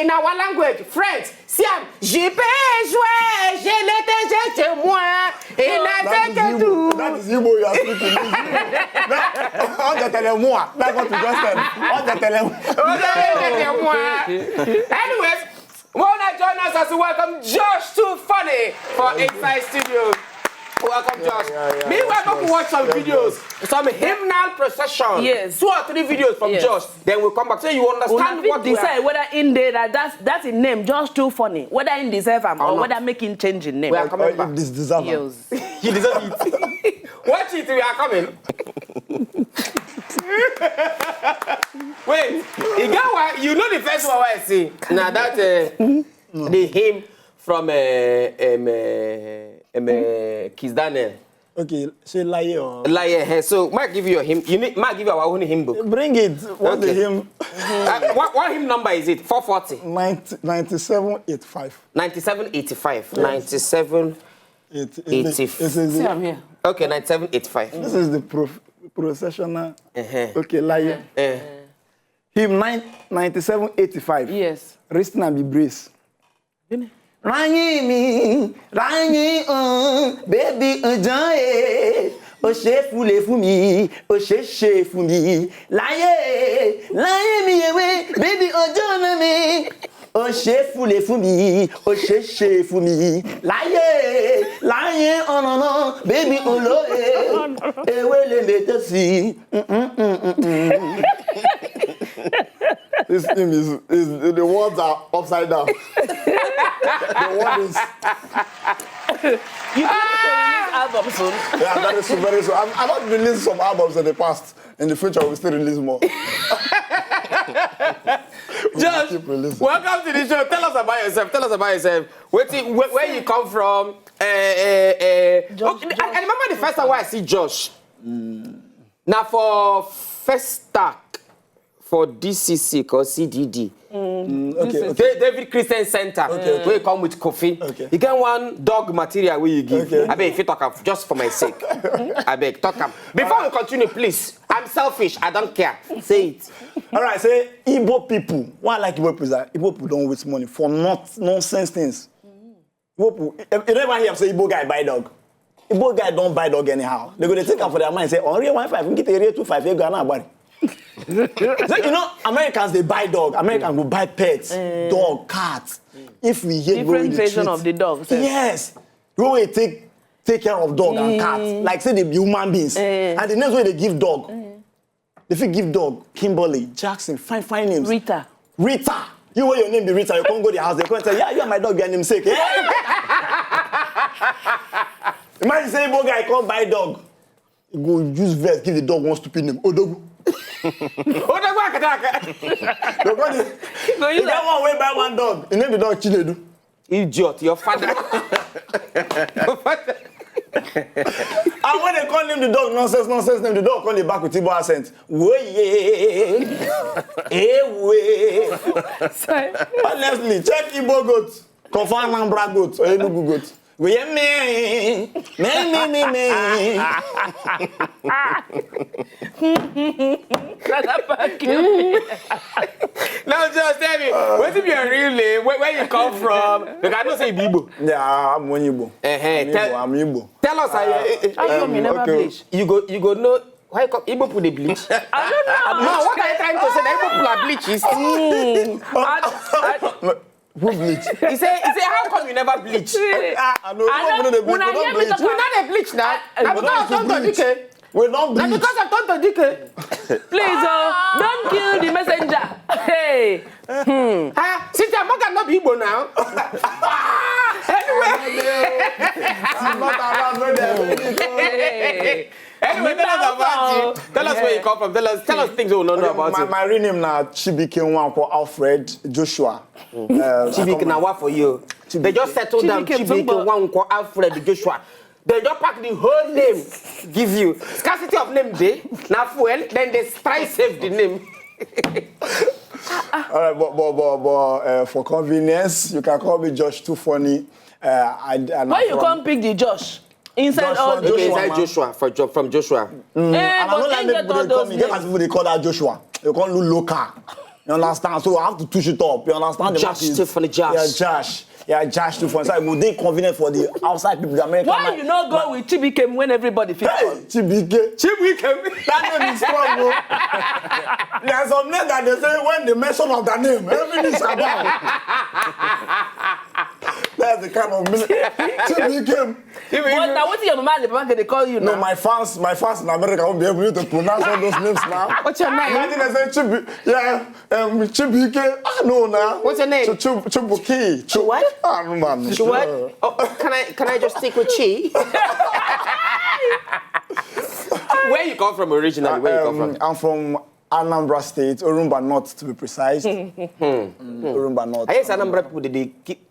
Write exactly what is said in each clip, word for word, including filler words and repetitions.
In our language, French, Siam, j'y peux jouer, je l'étais, j'ai chez moi, et That is Igbo. That is Igbo you are speaking. Ọjà tẹlẹ mú wa. That's what you just said. Ọjà tẹlẹ mú. Anyways, we want to join us as we welcome Josh Too Funny for Inside Studios. Welcome, Josh. Yeah, yeah, yeah, Meanwhile, yes, we watch some yes, videos, some hymnal procession. Yes. Two or three videos from Yes. Josh. Then we'll come back. So you Una understand fit what we decide are. Whether in there that that's that's a name just too funny. Whether in deserve am Or or not. Whether make him change in name. We are coming If back. This deserve am. Yes. You deserve it. Watch it, we are coming. Wait, you get one. You know the first one I see. Now that uh, the hymn from uh, um, uh, um, uh, Kiss Daniel. Okay, say lie or Like, uh, so might give you your hymn. You need might give you our own hymn book. Bring it. What's the Okay. hymn? Uh, what, what hymn number is it? Four forty. Ninety, ninety-seven eighty-five. Ninety-seven eighty-five. Ninety-seven. It, it, Eighty. it, it, See, I'm here. Okay, ninety-seven eighty-five. This is the prof, processional. Uh-huh. Okay, lie. Uh, Hymn nine, ninety-seven eighty-five. Yes. Listen and be braced. Rayin mi, rayin un, baby ọjọ́ e, o ṣe fúle fún mi, o ṣe ṣe fún mi. Láyé, láyé mi ewé, baby ọjọ́ náà mi. O ṣe fúle fún mi, o ṣe ṣe fún mi. Láyé, láyé ọ̀nà náà, baby olóye, ewé lè mètò sí. Mm, mm, mm, mm, mm. This thing is, is the words are upside down. The word is You going to release album soon? Yeah, very soon, very soon. I've, I've not released some albums in the past. In the future, we'll still release more. Josh, Keep releasing. Welcome to the show. Tell us about yourself. Tell us about yourself. Where, where, where you come from? Uh, uh, uh, Josh, okay, I, I remember the first time I see Josh. Now for first stack for D C C or C D D. Mm, okay, okay. Da- David Christian Center. Okay, okay. Where you come with coffee. Okay. You get one dog material where you give. Okay. I beg if you talk am just for my sake. I beg talk am. Before we continue, please. I'm selfish. I don't care. Say it. All right, say Igbo people. Why I like Igbo people is that Igbo people don't waste money for not nonsense things. Igbo people, you, you never hear say Igbo guy buy dog. Igbo guy don't buy dog anyhow. They go they take am for their mind say, "Oh, real one five, get a real two five, you go and buy." So, you know, Americans they buy dog. Americans go buy pets, dog, cat. If we hear Different version of the dog. Sef. Yes. The way we take take care of dog and cat, like say they be human beings. And the names wey they give dog, they fit give dog Kimberly, Jackson, fine fine names. Rita. Rita. You wey your name be Rita, you come go the house, they come say, "Yeah, you are my dog, your namesake." Hey! Imagine say Igbo guy come buy dog. He go use verse give the dog one stupid name. Odogwu. Odogwu Akataka. They go the, Go he use get one wey buy one dog. He name the dog Chinedu. Idiot, your father. Your father. And when they call him the dog, nonsense, nonsense name, the dog call him back with Igbo accent. Woye. Ewe. Sorry. Honestly, check Igbo goat. Confirm Anambra goat or Enugu goat. Woye me. Me, me, me, me. Brother Patrick. Now just tell me, what is your real name? Where, where you come from? Because I know say you be Igbo. Yeah, I'm one Igbo. Eh, eh, I'm tell- Igbo, I'm Igbo. Tell us how you, eh, eh, How come you never okay. bleach? you go you go know why come Igbo people dey bleach. I don't know. No, what are you trying to say? That Igbo people are bleaches. Mm. I, I, Who bleach? He say he say how come you never bleach? Ah, I know. I Igbo people no dey bleach. Una We hear don't me bleach. talk We not dey bleach now. Na We because of don't Tonto bleach. Dike. We don't Na bleach. Because of Tonto Dike. Please, oh, don't kill the messenger. Hey. Ah, Cynthia Morgan no be Igbo now. Anyway. I'm not around when they are ready. Anyway, tell us about you. Tell us where you come from. Tell us, tell us things we don't know Okay, about my, you. My real name na Chibike Nwankwo Alfred Joshua. Uh, Chibike na what for you? They just settle down. Chibike Chibike Nwankwo. Nwankwo Alfred Joshua. They just pack the whole name, give you. Scarcity of name day. Na fuel. Then they try save the name. All right, but but but, but uh, for convenience, you can call me Josh Too Funny. Uh, I, I, Why you come pick the Josh inside Joshua, all the Okay, Joshua, inside man. Joshua for Jo- from Joshua. Eh, And I but don't like can't make get people all they call those me. Get as names. People they call that Joshua. You call look local. You understand? So I have to touch it up. You understand? The Josh match is- Stephen, Josh. Yeah, Josh. Yeah, Josh Stephen. So I go dey convenient for the outside people, the American. Why you no go with Chibuikem when everybody fit? Hey, Chibuike. Chibuikem. That name is strong, bro. There's some name that they say when they mention of the name, everything is about. That's the kind of minute. Chibuikem. But now what your mama and the papa dey call you No, now? My fans, my fans in America won't be able to pronounce all those names now. What's your name? Imagine they say Chibi, yeah, um, Chibuike. Ah, no, now. What's your name? Ch- Chub- Chibuki. Chub- What? Ah, no, man. What? Oh, can I can I just stick with Chi? Where you come from originally? Where you come Um, from? I'm from Anambra State, Orumba North to be precise. Mm, Orumba North. I hear say Anambra people they, they keep.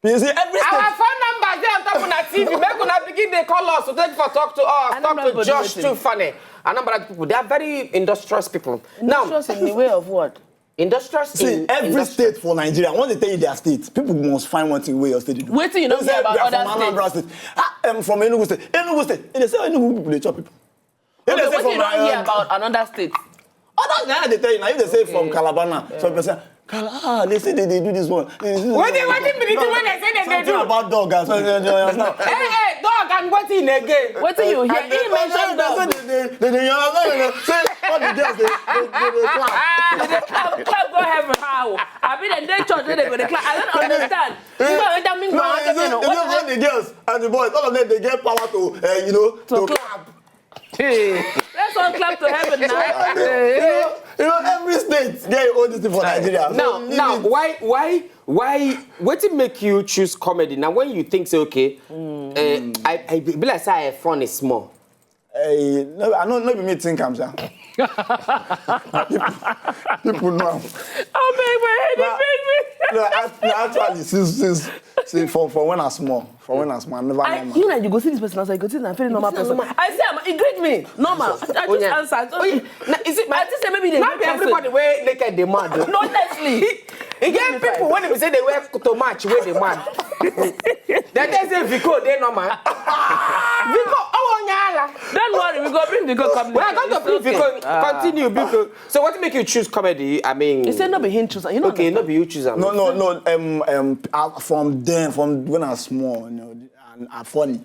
You see, every state. Our phone numbers dey on top of that T V. Make una begin dey call us to take for talk to us, Anambra talk to people do Josh wetin? Too Funny. Anambra people, they are very industrious people. Now, Industrious in the way of what? industrious See, in every industrial- state for Nigeria, once they tell you their state, people must find one thing where your state do. Wetin you no They hear say about they are other from Anambra states? State. Ah, I'm from Enugu State. Enugu State. They say Enugu people they chop people. If Okay, they say wetin from you don hear uh, about another state? Others now they tell you now. If they say from Calabar now, some person Cala ah they say they, they do this one. They, they, Wetin wetin be the thing wey they say they dey something do? About dog and something. You understand? Hey, hey, dog and wetin again? Wetin you hear? And they- He mentioned they- dog. they- they- they- they- you understand? Say all the girls they they they, they clap. They dey clap, clap go heaven how? Abi dem dey church wey dem go dey clap? I don't understand. You know wetin mean No, by you know, you know all the girls and the boys, all of them they get power to uh, you know to, To clap. Let's all clap to heaven now. You know, you know every state get your own thing for Nigeria. So Now, leave now, it. Why, why, why? Wetin make you choose comedy? Now, when you think say okay, eh, I, I be like say I funny small. Hey, no, I know no be me think am sha. people, people know am. Oh baby, No, no, act- no, actually, since since since from from when I small, from when I small, I never I, know. you know, you go see this person outside, you go see na very normal person. normal. I say, am- he greet me, normal. I, I just Onya. answer. I just, Onya. Na, is it I just say maybe they Not be make everybody wey naked dey mad o. No, honestly. E get people when we say they wear to match wey dey mad. They dey say Vico dey normal. Vico, oh, Onyala. Don't worry, we go bring the go come. Well, I got to bring Vico. Continue, Vico. So what make you choose comedy? I mean, He said no be him choose. You know. Okay, no be you choose am. No, no, no. Um, um, I, from then, from when I small, you know, and I funny.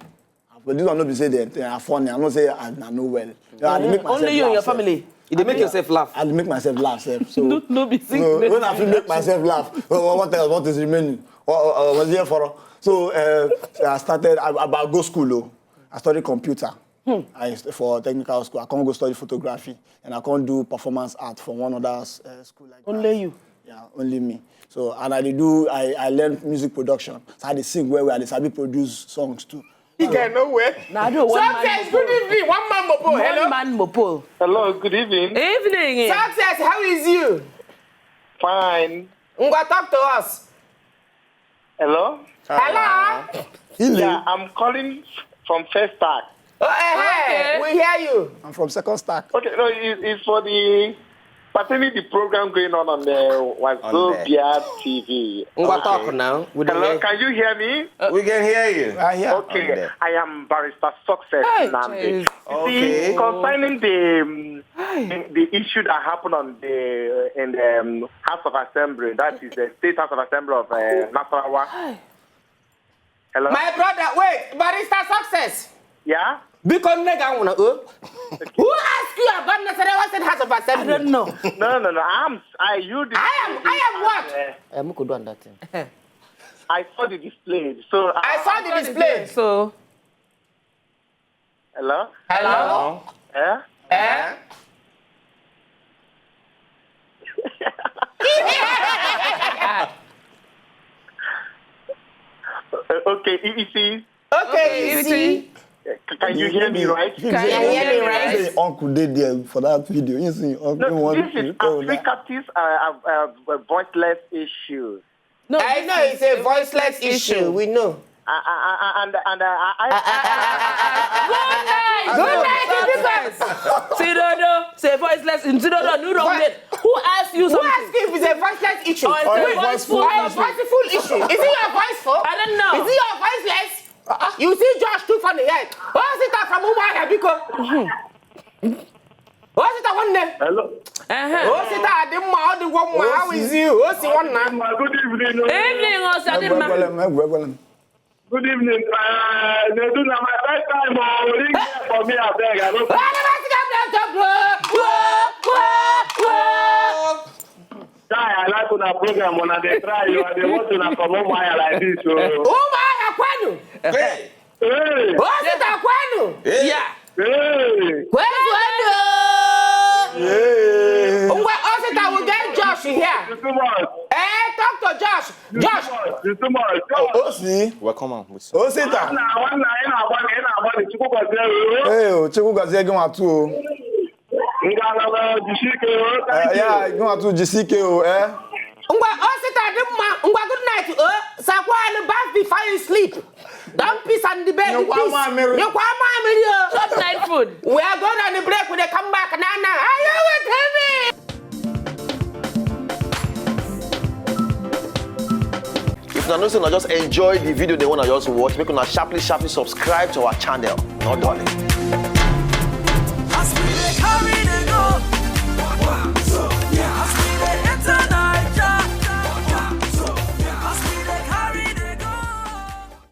But this one no be say they, they are funny. I know say I, I know well. Yeah, I dey make myself Only you and your laugh, sef. Family. You dey make yourself laugh. I dey make myself laugh, sef. So, No, no be so sickness. When I feel make myself laugh, what, what, what else? What is remaining? What, uh, was here for? So uh, I started. I, I go school. Oh. I studied computer. I st- for technical school. I can't go study photography, and I can't do performance art for one other uh, school like that. Only you. Yeah, only me. So and I dey do. I I learned music production. So I dey sing well well. I dey sabi produce songs too. You get nowhere. Now I do one man. Success, good evening. One man mopo. Hello. One man mopo. Hello, good evening. Evening. Success, how is you? Fine. Ngwa, talk to us. Hello? Hello. Yeah, I'm calling from First Stack. Oh, eh, hey, Okay. We hear you. I'm from Second Stack. Okay, no, it, it's for the pertaining the program going on on the Wazobia T V. Ngwa, talk now. We dey Hello, hear. Can you hear me? We can hear you. I hear. Okay, I am Barrister Success Hey, Nnamdi. Jesus. You see, Okay. concerning the, um, the the issue that happened on the in the um, House of Assembly, that is the State House of Assembly of uh, Nasarawa. Hello. My brother, wait, Barrister Success. Yeah. Biko nne ga nwụrụ o. Who ask you about Nasarawa State House of I Assembly? Don't know. No, no, no. I'm. I you. The I am. I am what? Uh, Eh, mo ko do that thing. I saw the display. So uh, I saw the display. So Hello. Hello. Eh? Eh? Uh, okay. E E C. Okay, you see. Uh, c- Can you hear me right? Can you hear me right? Say uncle dey there for that video. You see, uncle No, want this is to tell that. Africa's uh, uh, uh, voiceless issue. No, I know it's a voiceless issue. We know. Uh, uh, uh, and and uh, I, I, Good night. Good night, Tidodo. Say voiceless in Tidodo. No wrong name. Who asked you Who something? asked you if it's a voiceless issue? Or it's a Wait, voiceful or a issue? voiceful issue? Is it your voiceful? I Don't know. Is it your voiceless? You see Josh too funny, right? Oh, sit down from Umuahia, biko. Osita nwanne. Hello. Ehe. Osita dị mma, ọ dịgwo mma. How is you? Osi nwanna. Ma, good evening. Oh. Evening, Osadimma. Egwegwele m, egwegwele m. Good evening. Uh, Nedu, na my first time. Oh, ring here for me, I beg. I don't. Guy, I like una program when I dey try you. I dey watch una from Umuahia like this. So. Umuahia kwenu. Hey, Hey, Osita kwenu. hey. Yeah. Hey. Kwenu enu. Hey. Ngwa Osita, we get Josh here. You too much. Eh, talk to Josh. Josh. You too much. O- Osi, Welcome am with Osita. Nwanna, nwanna, ị na-agbalị, ị na-agbalị. Chukwu gọzie gị. Ee, o, Chukwu gọzie gị nwa too o. Ngalaba jisi ike. Oh, Eh, thank ya, you. gị nwa too jisi ike o, eh. Ngwa Osita dị mma. Ngwa, good night. Oh, sakwa anụ bath before you sleep. Don't piss on the bed. Nyekwa Piss. Mamịrị. Nyekwa mamịrị o. Chop night food. We are going on the break. We dey come back now. Now, are you with me? If una know say una just enjoy the video, they wanna just watch, make una sharply sharply subscribe to our channel. No darling.